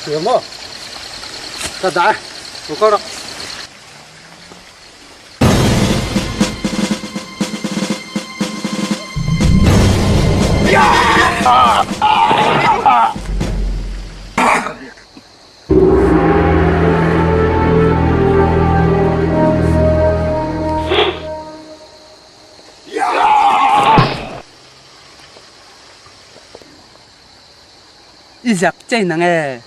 Hria maw? Ka dah e, lo kal rawh. I zak chei nang e.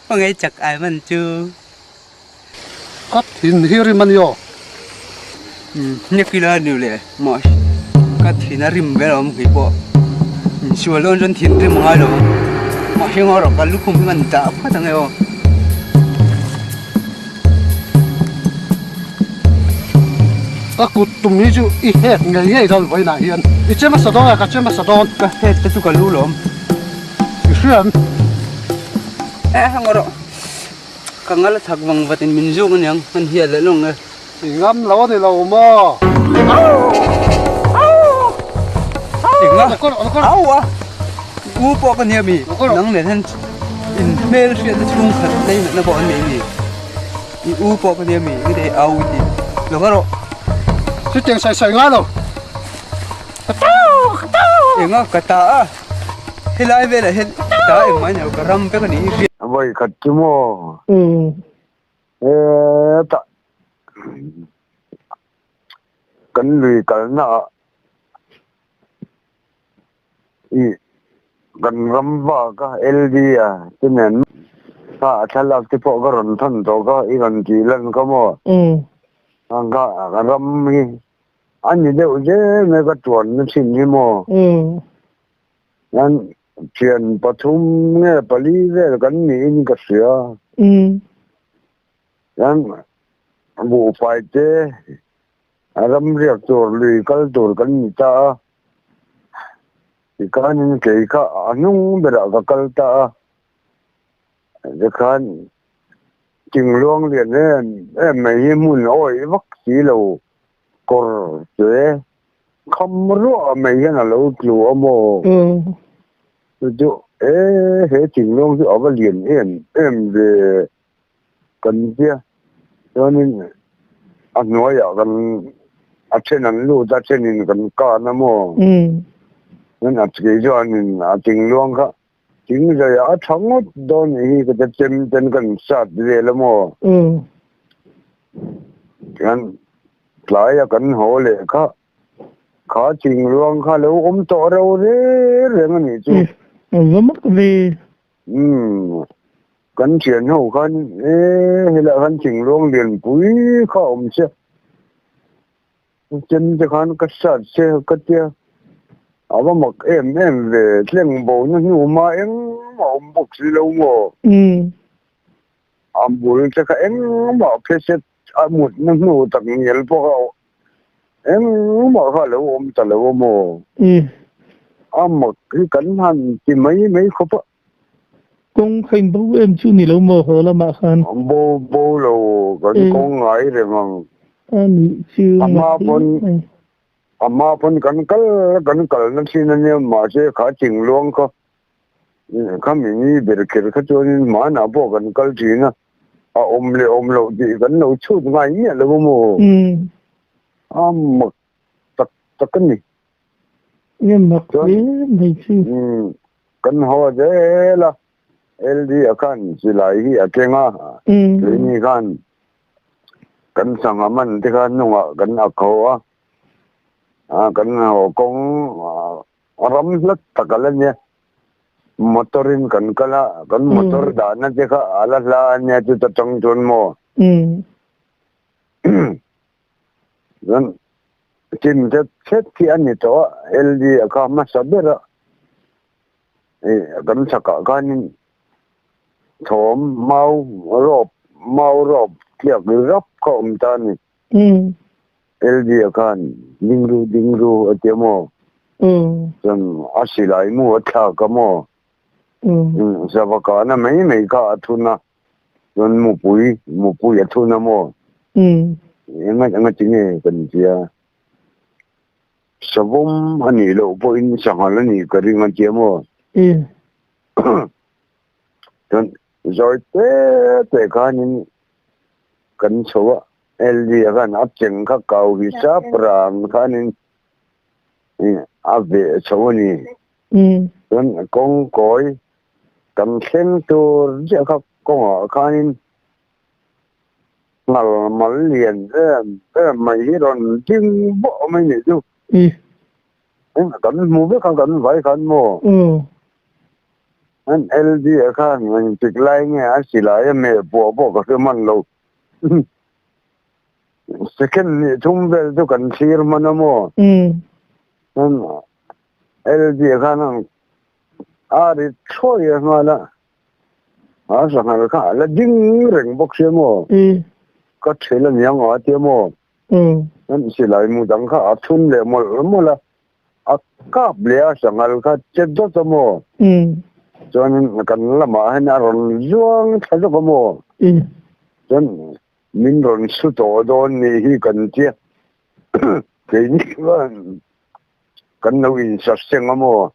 Ka ngei chak ai man chu. Ka thin hi rim a ni aw. Hnek ila ni le mah ka thin a rim vel awm khi pawh insual dawn chuan thin rim a ngai lo ang mahse ngaw rawh ka lukhum hi ka han dah phawt ang e aw. Ka kut tum hi chu i het ngei ngei dawn vawiinah hian i che hmasa dawn a ka che hmasa dawn. Ka het te chu ka lu lawm. I hria em? E ngaw rawh. Ka ngal a chak vang vat in min zuk aniang an hiat leh lawng e. I ngam lo a ni lo maw? Enga? Au a! U pawh ka nia mi? Nang nen hian in hmel hriatna chhung khat lei natna pawh an nei a ni. I u pawh ka nia mi? Engti au i tih? Lo va rawh. Chutiang sawi sawi ngai lo. Enga ka ta a? Helai velah hian ta engmah a ni lo ka ram vek a ni i. Vawi khat chu maw? Hetah kan lui kalna ah ih kan ram vak a LD a te nen kha a thlalak te pawh ka rawn thawn tawh kha i rawn tih lan kha maw? Kha ram hi a ni deuh zel mai ka tuan na thin hi maw? An thian pathum nge pali vel kan niin ka hria. An buhfai te ram riak tur lui kal tur kan ni ta a. Tikhanin kei kha a hnung berah ka kal ta a. Tikhan thingluang lian em em mai hi hmun awih vak si lo kawr te kham ruah mai hian a lo tlu a maw? Chu chu e he thinglawng chu a va lian em em ve kan tia chuanin a hnuaiah kan a then an lut a thenin kan kan a maw? Chuan a kei chuanin a thinglawng kha thing zaiah a tha ngawt dawn nih hi ka ti chem ten kan sat vel a maw? Chuan Tlaia kan haw leh kha, kha chingluang kha lo awm tawh reuh reng reng a nih chu. Va mak ve. Umm, kan thian ho khan e helaiah khan chingluang lianpui kha a awm sia, chem te khan ka sat che ka tia, a va mak em em ve, tleng bo na hnu hma engmah a awm bawk si lo maw? A bul te kha engmah phe set A mutna hnu tak ngial pawh kha engmah kha a lo awm ta lo a maw? A mak hi kan han ti mai mai khawp a. Kawng kha in bo em chu ni lo maw haw lamah khan? Bo bo lo kan kawng ngai reng ang. A nih chu mak hle mai. A hma pawn kan kal kan kalna thin a nia mahse kha thingluang kha Khami ni ber kher kha chuanin hmanah pawh kan kal thin a, a awm leh awm loh tih kan lo chhut ngai miah lo a maw? A mak tak tak a ni. Nge mak hle mai chu. Kan haw zel a, LD a khan silai hi a keng a, keini khan kan sangha man te kha hnungah kan ak ho a, kan haw kawng A ram hlat tak a la nia. Motor in kan kal a, kan motor dahna te kha a la hla a nia chuta tang chuan maw. Chuan chin te thlet khi a ni tawh a, LD a kha hmasa ber a. Kan chhakah khanin thawm mau rawp mau rawp tliak rap kha awm ta a ni. LD a khan ding ru ding ru a ti a maw? Chuan a silai mu a thlak a maw? Sava kahna mai mai kha a thun a, chuan mupui mupui a thun a maw? Enga enga ti nge kan ti a, savawm a nih loh pawhin sanghal a nih ka ring a ti a maw? Chuan zawi te te khanin kan chho a, Ellie-a khan a cheng kha kau hi sap ran khanin a veh chho a ni. Chuan kawng kawi kan thleng tur chiah kha kawngah khanin ngal mal lian em em mai hi rawn ding bawh mai nih chu. Kan hmu vek a kan vai khan maw? An LD a khan engtik lai nge a silai a meh puah pawh ka hre hman lo. Second hnih thum vel chu kan thlir hman a maw? An LD a khan a ri thuai a nghal a. A sanghal kha a la ding reng bawk sia maw? Ka thel a niang a tia maw? An silai mu dang kha a thun leh mawlh mawlh a. A kap leh a sanghal kha che dawt a maw? Chuanin kan lamah hian a rawn zuang thla zawk a maw? Chuan min rawn su tawh dawn nih hi kan tia. Keini chuan kan lo insaseng a maw?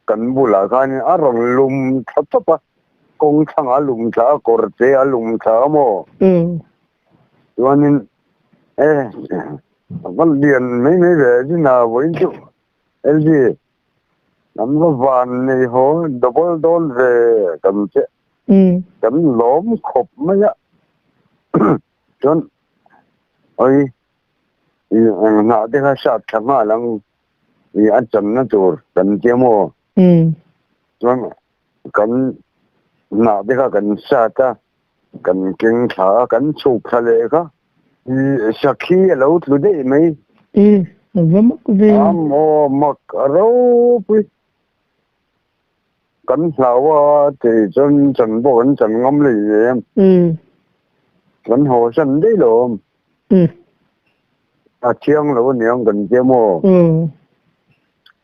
Kan bulah khanin a rawn lum thla tawp a, kawng thlangah a lum thla a, kawr te a lum thla a maw? Chuanin e va lian mai mai ve zin a vawiin chu LG an va van nei haw double dawn ve kan che kan lawm khawp mai a chuan oi hnah te kha sat tha nghal ang i a channa tur kan tia maw chuan kan hnah te kha kan sat a. Kan keng thla a, kan chhuk thla leh kha. I sakhi a lo tlu daih mai. E, a va mak ve. A maw mak a ropui. Kan hlau a tih chuan chan pawh kan chan ngam leh em. E. Kan haw san daih lo awm. E. A thiang lo aniang kan tia maw. E.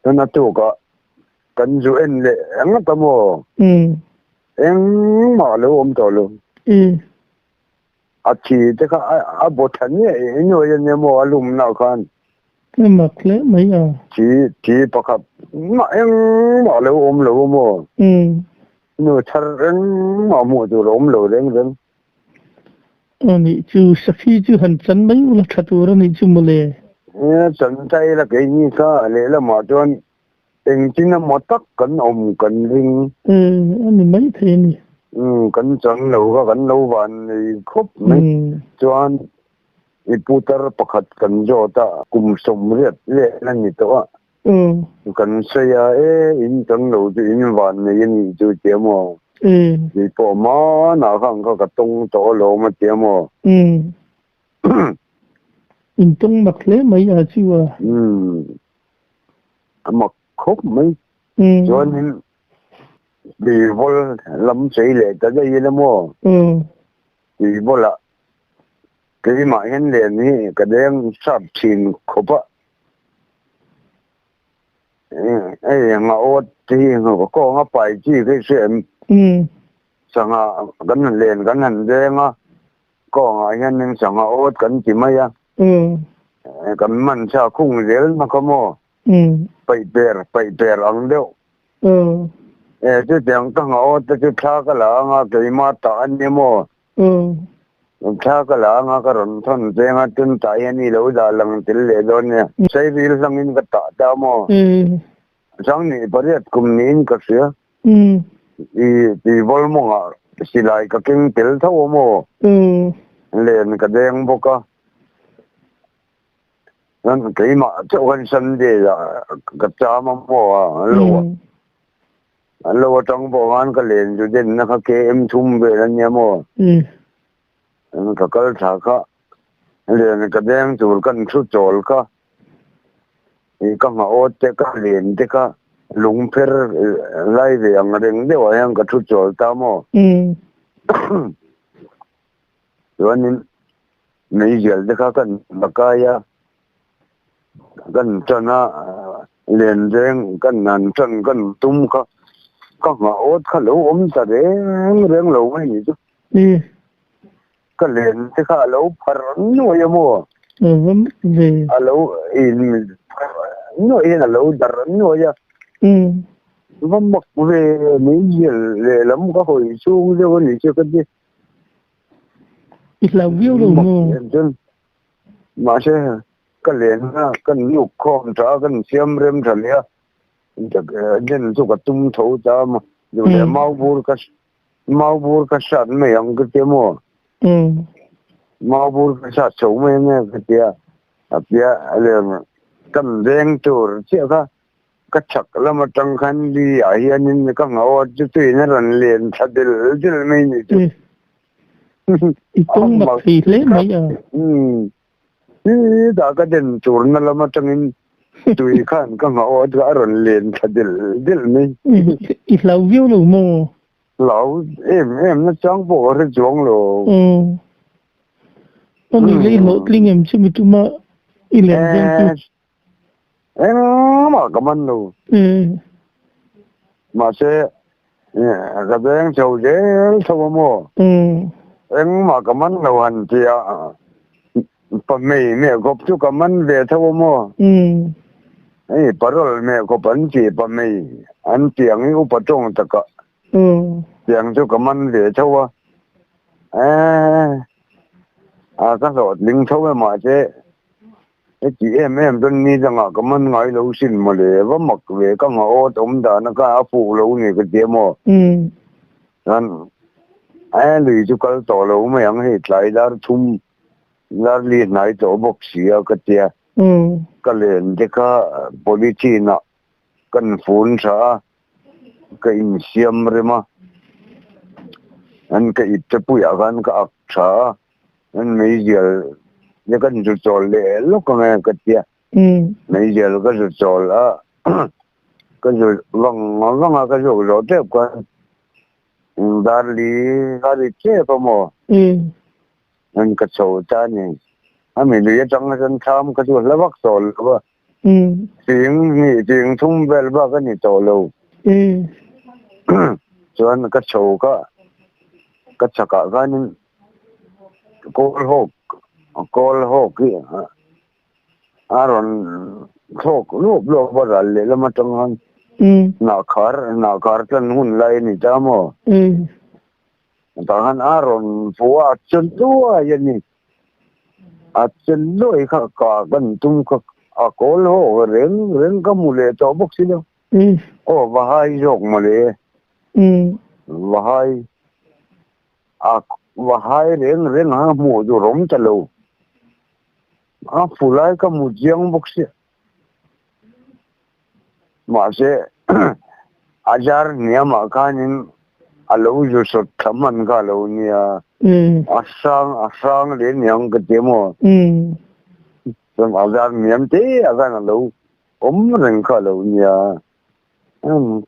Chuan a tukah Kan zu en leh engata maw? Engmah lo awm tawh lo. A thi te kha a baw tha nge inuai a nia maw a lumna khan. A mak hle mai a. Thi thi pakhat mah engmah lo awm lo maw? Nu thar engmah hmuh tur a awm lo reng reng. Anih chu Sakhi chu han chan mai ula tha tur anih chu mawle. Chan ta ila keini kha lehlamah chuan Engtin emaw tak kan awm kan ring. A ni mai thei a ni. Umm kan chang lo kha kan lo van nei khawp mai. Chuan i putar pakhat kan zawt a, kum 80 vel a ni tawh a. Kan sawi a, e in chang lo chu in van nei a nih chu tia maw? Kei pawh hmanah khan kha ka tawng tawh alawm a tia maw? In tawng mak hle mai a chu a. Umm a mak khawp mai. Chuanin tuivawl lam chei leh ta daih ila maw? Tuivawlah keimah hian len hi ka deng sap thin khawp a. Hei nga awt te hi kawnga pai chi ka hria em? Sangha kan han len kan han deng a. Kawngah hianin sangha awt kan ti mai a, kan man chha khung zel na kha maw? Paih per, paih per ang deuh. E, chutiang ka ngha awt te chu thla ka la anga keimah tah a ni maw? Thla ka la anga ka rawn thawn cheng a, chun tah hian i lo dah lang tel leh dawn nia. Sairil hlangin ka tah ta maw? 28 kum niin ka hria. I tihvawl mawngah silai ka keng tel tho a maw? Len ka deng bawk a. Chuan keimah chauh khan Sunday ah ka cham a maw a, an lo a. An lo atang pawh khan ka len chu denna kha KM thum vel a nia maw? Ka kal thla kha len ka deng tur kan thu chawl kha. Ka nghah awt te ka len te kha lungpher lai ve ang reng deuh ah hian ka thu chawl ta maw? Chuanin meizial te kha kan la kai a, kan tan a, len reng kan han tan kan tum kha ka nghah awt kha lo awm ta reng reng lo mai ni chu. Ka len te kha a lo phar nuai a maw? A lo in phar nuai hian a lo dar nuai a. Va mak ve meizial lehlam ka hawi chhung deuh a nih chu ka ti. I hlau viau lo Mak maw? em chuan mahse ka len a kan luk khawm tha a kan siam rem tha leh a den chu ka tum tho ta a duh leh mau bur ka mau bur ka hrat mai ang ka tia maw? Mau bur ka hrat chho mai ang e ka tia a tia lem kan veng tur chiah kha Ka chhak lam atang khan li ah hianin ka ngau a, chu chuin a rawn len thla del del mai ni chu. I tawng mak thei hle mai a. Umm. Hetah ka den turna lam atangin tui khan ka ngau a, a rawn len thla del del mai. I hlau viau lo maw? Hlau em em na chang pawh ka hre chuang lo. Umm. Ani lei hlawhtling em chu mi tuma i len veng chu. Engmah ka man lo. Mahse, ka veng chho zel tho a maw? Engmah ka man lo han ti a, pahmei meh kawp chu ka man ve tho a maw? Hei parol meh kawp an ti pahmei an ti ang i upa tawng takah tiang chu ka man ve tho a. A ka hlawhtling tho e mahse. Heti em em chuan ni dangah ka man ngai lo sin mawle, va mak ve ka ngah awt awm dan a ka a fuh lo ni ka ti a maw? Chuan e lui chu kal tawh lo mai ang hei tlai dar thum dar li hnai tawh bawk si a ka ti a, ka len te kha polythene ah kan fun tha a, ka insiam rem a, an ka ip te puiah khan ka ak tha a, an meizial te kan zu chawl leh lawk ang e ka tia, meizial ka zu chawl a, ka zu vang vang a ka zuak zawh tep khan darli ka ri tep a maw? An ka chho ta a ni. A mi lui atang chuan thlam ka chu hla vak tawh lo va. Ching hnih ching thum vel bak a ni tawh lo. Chuan ka chho kha ka chhakah khanin kawl hawk kawl hawk hi a rawn thlawk luap luap a ral lehlam atang khan hnahkhar hnahkhar tlan hun lai a ni ta maw? Tah khan a rawn fu a, a che luai a ni. A che luai kha ka kan tum kha a kawl haw reng reng ka hmu leh tawh bawk si lo. Aw va hai zawk mawle. Va hai a va hai reng reng a hmuh chu rawm ta lo. A fu lai ka hmu chiang bawk sia. Mahse, a zar hniamah khanin a lo zu sawt thla hman kha a lo nia. A hrang a hrang leh aniang ka ti emaw? Chuan a zar hniam te ah khan a lo awm reng kha a lo nia.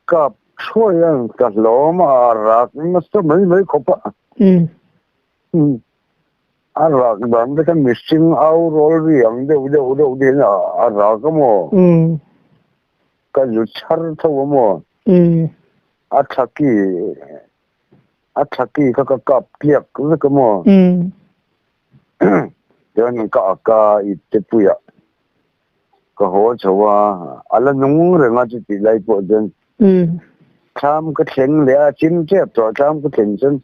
Kap thuai a, ka hlawm a, a rak nasa mai mai khawp a. A rak dan te kha mihring au rawl ri ang deuh deuh deuh te hian a rak a maw? Ka zu chhar tho a maw? A thlaki a thlaki kha ka kap tliak vek a maw? Chuan ka a ka ip te puiah ka haw chho a, a la nung reng a chutih lai pawh chuan thlam ka thleng leh a, chim tep tawh thlam ka thlen chuan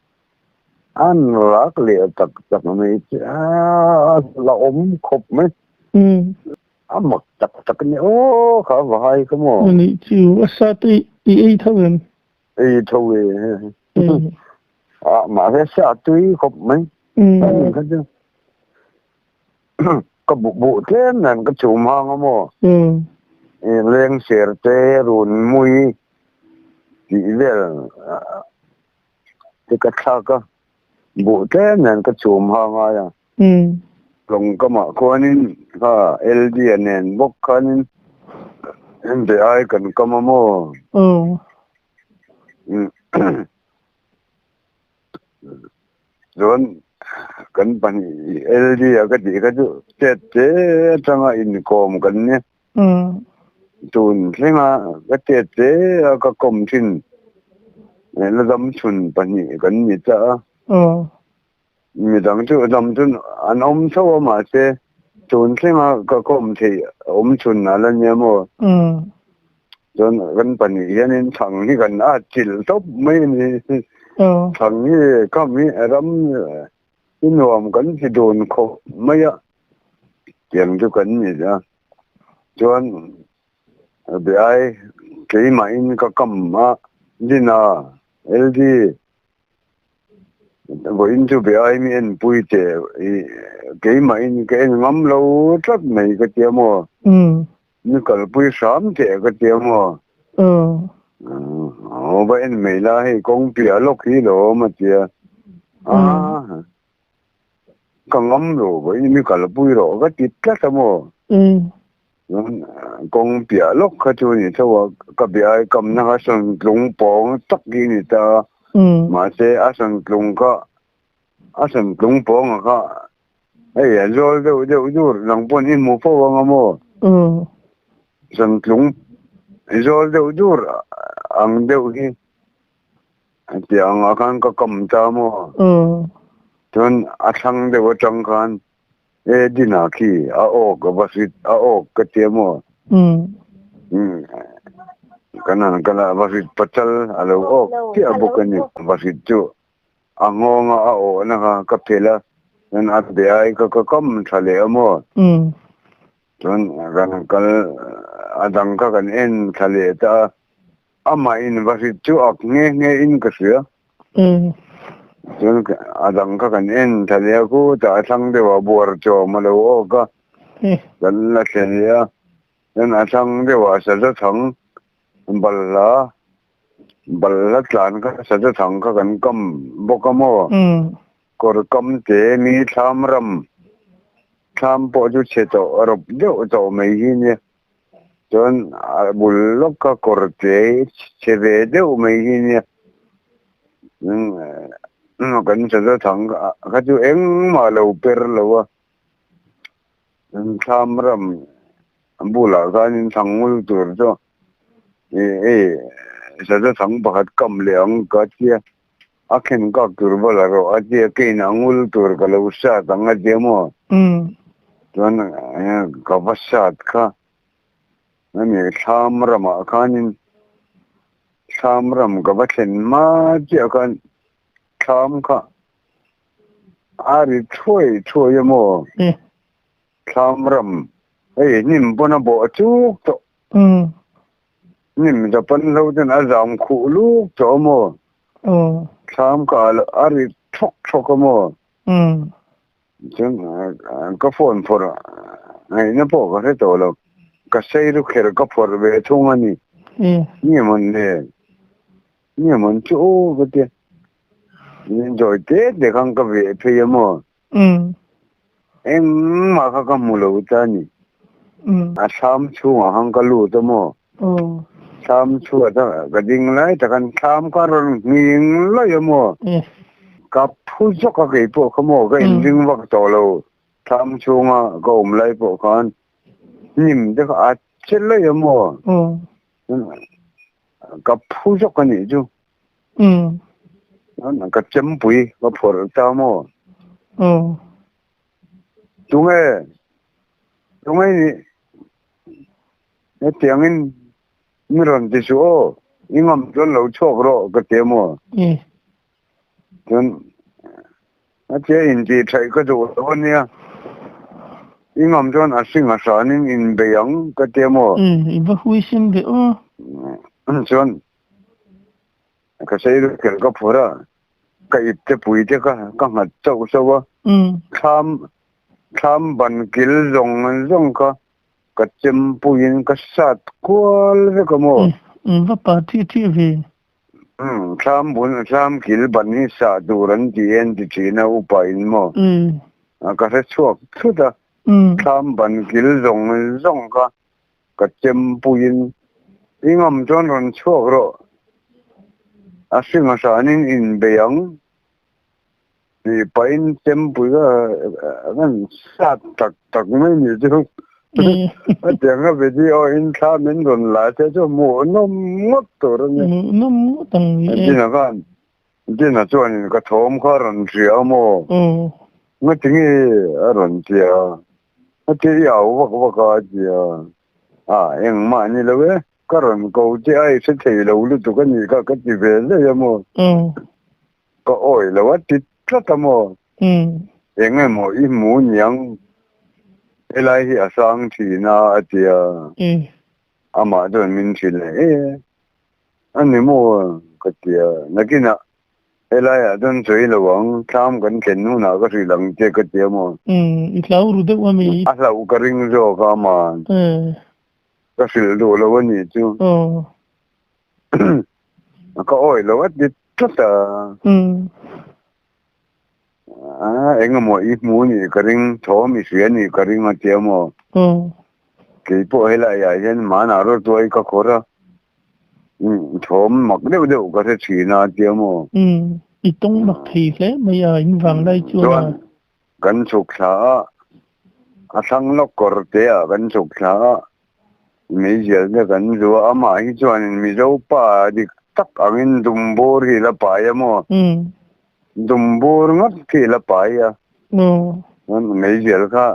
An rak leh tak tak mai che a, la awm khawp mai. A mak tak tak a ni aw kha va hai kha maw. Ani chu a sa te i ei tho em? Ei tho e. A mahse sa tui khawp mai. Ani kha chu ka buh buh tlem nen ka chhum hang a maw. Leng ser te run mui tih vel Te ka thlak a, buh tlem nen ka chhum ha ngai a. Lawng kamah khuanin kha LD a nen bawk khanin be ai kan kam a maw? Chuan kan pahnih LD a ka tih kha chu chet te atanga inkawm kan nia. Tun thlenga ka chet che a ka kawm thin la dam chhun pahnih kan ni ta a. Midang chu dam chu an awm tho a mahse tun thlenga ka kawm theih awm chhun a la nia maw? Chuan kan pahnih hianin thang hi kan at chilh tawp mai a ni. Thang hi kam hi ram hi nuam kan ti dun khawp mai a, tiang chu kan ni a. Chuan Biai keimahin ka kam a, Dina, LD, Vawiin chu Biai mi enpui teh keimahin ka en ngam lo tlat mai ka tia maw? Mi kalpui hram teh ka tia maw? Aw va en mai la hei kawng piah lawk hi lo awm a tia. A ka ngam lo vawiin mi kalpui rawh ka ti tlat a maw? Kawng piah lawk kha chu ni tho a, ka biai kamna kha sawntlung pawng tak hi ni ta a, mahse a sawntlung kha a sawntlung pawnga kha hei a zawl deuh deuh dur nang pawn i hmu fo ang a maw? Sawntlung zawl deuh dur ang deuh hi tih angah khan ka kam ta maw? Chuan a thlang deuh atang khan E Dina khi a awk a va hrit a awk ka tia maw? Umm kan han kal a va hrit pachal a lo awk chiah bawk a ni. Va hrit chu a nghawng a a awhna kha ka phelh a chuan a be ai ka ka kam tha leh a maw? Chuan kan han kal a dang kha kan en thla leh ta a Amah in va hrit chu ak nghe nghe in ka hria. Chuan a dang kha kan en tha leh a khu tah a thlang deuh ah buar chawm a lo awk a, kan la thlen leh a. Chuan a thlang deuh ah saza chhang balhla balhla tlan kha saza chhang kha kan kam bawk a maw? Kawr kam te mi thlam ram thlam pawh chu chhe tawh rawp deuh tawh mai hi nia. Chuan a bul lawk kha kawr che chhe ve deuh mai hi nia. Kan saza thang kha chu engmah lo per lo a. Thlam ram bulah khanin thang ngul tur chu hei saza thang pakhat kam leh ang ka tia. A khen kak tur va la rawh a tia kein a ngul tur ka lo sat ang a tia maw? Chuan ka va sat kha ani thlam ramah khanin thlam ram ka va thlen hma chiah khan thlam kha a ri thuai thuai a maw? Thlam ram hei hnim pawn a bawh chuk tawh. Hnim Japan ho ten a zam khuh luk tawh a maw? Thlam ka a ri thawk thawk a maw? Chuan ka phone phawrh ngaihna pawh ka hre tawh lo. Ka sei ru kher ka phawrh ve thung a ni. Nge mawn le? Nge mawn chu aw ka tia. Zawi te te khan ka veh phei a maw? Engmah kha ka hmu lo ta a ni. A thlam chhungah khan ka lut a maw? Thlam chhuat a ka ding lai tak khan thlam kha rawn nghing laih a maw? Ka phu zawk a kei pawh kha maw ka inring vak tawh lo. Thlam chhunga ka awm lai pawh khan hnim te kha a che laih a maw? Ka phu zawk a nih chu. Ka chempui ka phawrh ta maw? Tunge? Tunge i nih? Hetiangin mi rawn ti suh aw, i ngam chuan lo chhuak rawh ka ti a maw? Chuan hetia intih theih ka duh lo a nia, i ngam chuan a hring a hranin inbei ang ka ti a maw? I va huisim ve aw. Chuan Ka sei ru kher ka phur a, ka ip te pui te kha ka nghat chauh chauh a, thlam thlam ban kil zawng zawng kha ka chem puiin ka sat kual vek a maw? Umm va pa thi thi ve. Umm thlam bun thlam kil ban hi sah tur an ti en ti thin a upa in maw? Ka hre chhuak thut a, thlam ban kil zawng zawng kha Ka chempuiin i ngam chuan rawn chhuak rawh, a hring a hranin inbei ang tih pahin chempui ka kan sat tak tak mai ni chu. A tiang a video in thla min rawn la che chu hmuhnawm ngawt tur a ni. Hmuhnawm ngawt ang ni e. Dina khan Dina chuanin ka thawm kha a rawn hria a maw? Ngatinge a rawn ti a? A ti i au vak vak a a ti a. A, engmah ni lo e. Ka rawn ko che a i hre thei lo lutuk a nih kha ka ti ve daih a maw? Ka awi lo a ti tlat a maw? Eng emaw i hmu niang helai hi a sang thin a a ti a. Amah chuan min hrilh leh e a ni maw ka ti a. Nakinah helaiah chuan sawi lo ang, thlam kan thlen hunah ka hrilh ang che ka ti a maw? I hlau ru deuh a mi? A hlauh ka ring zawk a ama'n. Ka hrilh duh lo a nih chu. Ka awi lo a ti tlat a. Eng emaw i hmu nih ka ring, thawm i hria nih ka ring a tia maw? Kei pawh helaiah hian manah rawtuai ka khawr a, thawm mak deuh deuh ka hre thin a tia maw? I tawng mak thei hle mai a, in vanglai chuan a. Chuan kan chhuk thla a, a thlang lawk kawr te ah kan chhuk thla a, meizial te kan zu a, amah hi chuanin Mizo pa dik tak angin dumbur hi la pai a maw? Dumbur ngawt khi la pai a, meizial kha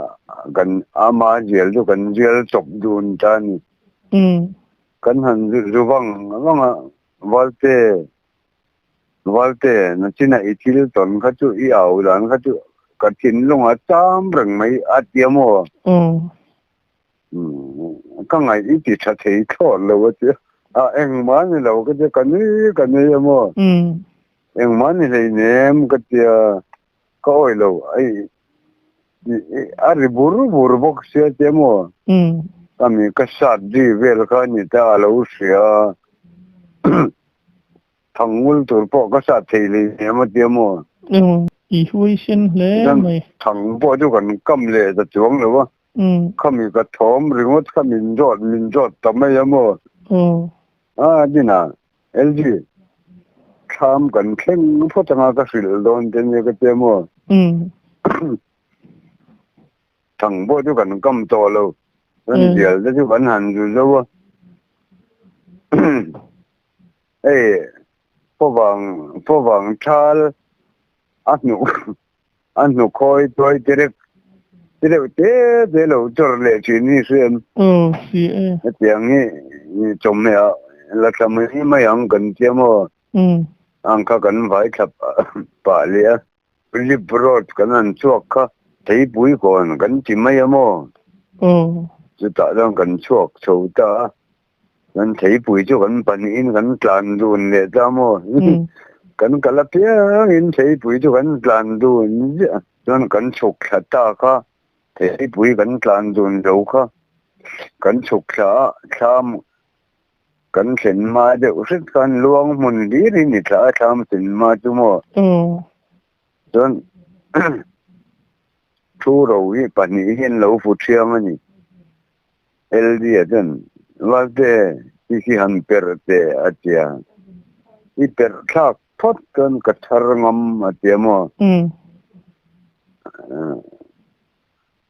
kan ama zial chu kan zial chawp dun ta a ni. Kan han zu vang vang a, Valte Valte, nachina i thil tawn kha chu i au dan kha chu ka thinlung a cham reng mai a tia maw? Ka ngaih i ti tha thei thlawt lo a tia. A engmah ni lo ka tia, ka nui ka nui a maw? Engmah ni hleinem ka tia, ka awih lo. A ri bur bur bawk sia tia maw? Ka mi ka sat ri vel kha a ni ta a lo hria. Thangngul tur pawh ka sat thei leh em a tia maw? I huaisen hle mai. Thang pawh chu kan kam leh ta chuang lo a. Khami ka thawm ringawt kha min zawt min zawt ta mai a maw? A dinah LG thlam kan thleng phawt anga ka hrilh dawn te nia ka tia maw? Thang pawh chu kan kam tawh lo. Kan zial te chu kan han zu zo a. Hei pawvang pawvang thal a hnu a hnu khawi tuai tirek tireuh te te lo chawr leh thin hi hriam. Aw si e. Hetiang hi chawhmeh ah la tla mai mai ang kan tia maw? Ang kha kan vai thla pah leh a. Lip road kan han chhuak kha theipui kawn kan ti mai a maw? Chutah chuan kan chhuak chho ta a, kan theipui chu kan pahnihin kan tlan dun leh ta maw? Kan kal apiangin theipui chu kan tlan dun ziah a, chuan kan chhuk thla ta kha theipui kan tlan dun zo kha kan chhuk thla a, thlam Kan thlen hma deuh hret khan luang hmun hlir hi ni thla a thlam thlen hma chu maw? Chuan thu ro hi pahnih hian lo fu thiang a ni. LD a chuan Valte hi khi han perh teh a tia. I perh thlak phawt chuan ka chhar ngam a tia maw?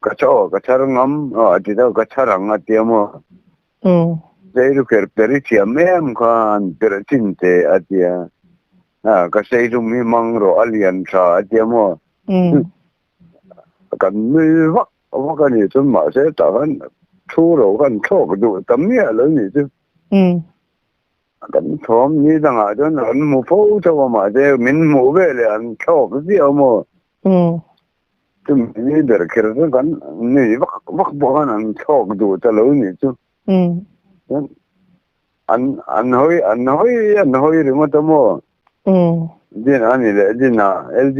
Ka chaw ka chhar ngam a ti deuh ka chhar ang a tia maw? Seilu kher per i thiam em khan perh chin teh a tia. A ka seilum hi mang rawh a lian tha a tia maw. Kan nui vak vak a nih chuan mahse tah khan thu ro khan thlawk duh ta miah lo nih chu. Kan thawm ni dangah chuan an hmu fo tho a mahse min hmuh veleh an thlawk ziah a maw. Chumi ni ber kher chu kan nui vak vak pawh khan an thlawk duh ta lo nih chu. An an hawi an hawi an hawi ringawt a maw? Din a ni leh din a LG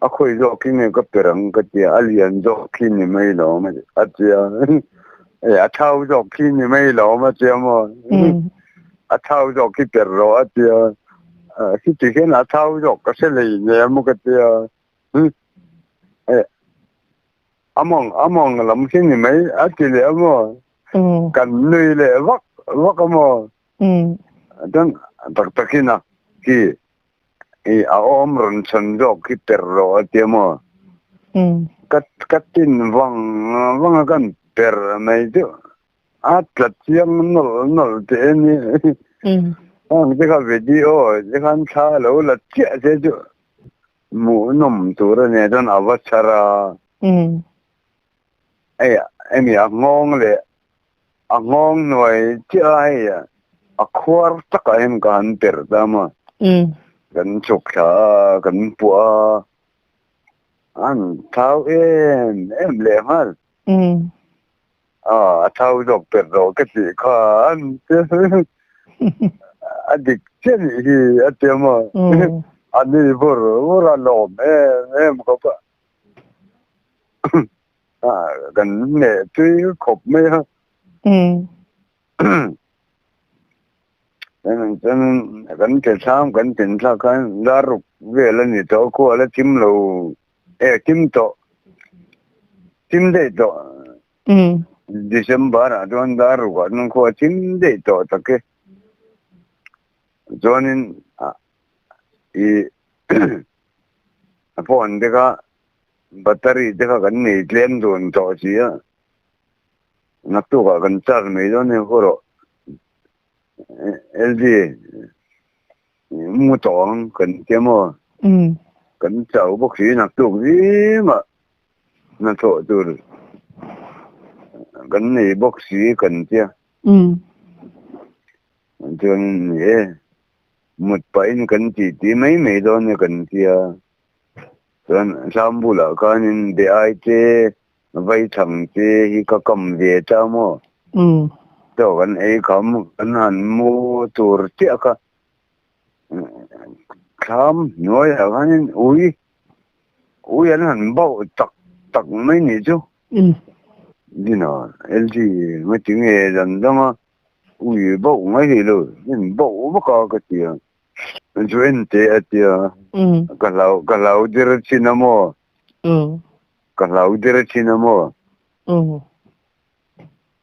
a khawi zawk khi nge ka per ang ka tia a lian zawk khi ni mai lo a tia a thau zawk khi ni mai lo a tia maw? A thau zawk khi per rawh a tia khiti hian a thau zawk ka hre lei nem ka tia. Amawng amawng lam khi ni mai a ti leh a maw? Kan nui leh vak vak a maw? Chuan tak takin a khi i a awm rawn chhan zawk khi per rawh a ti a maw? Ka ka tin vang vang a kan per mai chu a tla chiang nawlh nawlh teh a ni. Heng te kha video te khan thla lo la chiah se chu Hmuhnawm tur a nia chuan a va chhar a. Hei hemi a nghawng leh A nghawng hnuai chiah a hei a khuar takah hian ka han perh ta maw. Kan chhuk thla a, kan puah a, an thau em em leh nghal. A thau zawk perh rawh ka tih kha an a dik chiah nih hi a tia maw. A ni vur vur a lawm em em khawp a. Kan hneh tui khawp mai a. Chuan kan ke thlam kan tin thlak khan dar ruk vel a ni tawh khua la thim lo e thim tawh thim daih tawh December ah chuan dar ruk ah chuan khua thim daih tawh tak e chuanin i phone te kha battery te kha kan nei tlem dun tawh si a. Naktukah kan charge mai dawn hei haw rawh LG mu tawh ang kan tia maw kan chau bawk si naktuk zingah hnathawh tur kan nei bawk si kan tia chuan ni e mut pahin kan titi mai mai dawn e kan tia chuan thlam bulah khanin be ai te Vaithang te hi ka kam ve ta maw? Chaw kan ei kham kan han mu tur chiah kha thlam hnuaiah khanin ui ui an han bauh tak tak mai nih chu. Dina LG ngati nge dan danga ui bauh ngai thei lo in bauh vak a ka ti a chu en teh a tia ka hlau ka hlau der chin a maw? Ka hlau der thin a maw?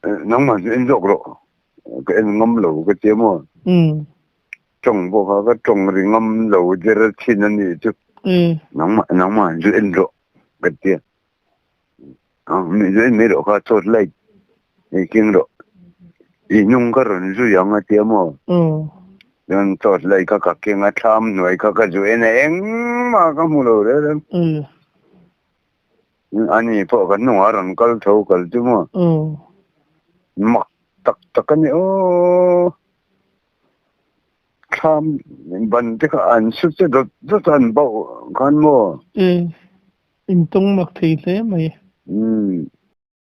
Nangmah chu en zawk rawh. Ka en ngam lo ka ti a maw? Tawng pawh kha ka tawng ri ngam lo der thin a nih chu. Nangmah nangmah chu en rawh ka ti a. Mi chu en mai rawh kha torch light ei keng rawh. I hnung ka rawn zui ang a ti a maw? Chuan torch light kha ka keng a, thlam hnuai kha ka zu en a, engmah ka hmu lo reng reng. Ani pawh kan hnungah rawn kal tho kal chu maw? Mak tak tak a ni aw. Thlam ban te kha an su che dawt dawt a an bauh khan maw? Intawng mak thei hle mai.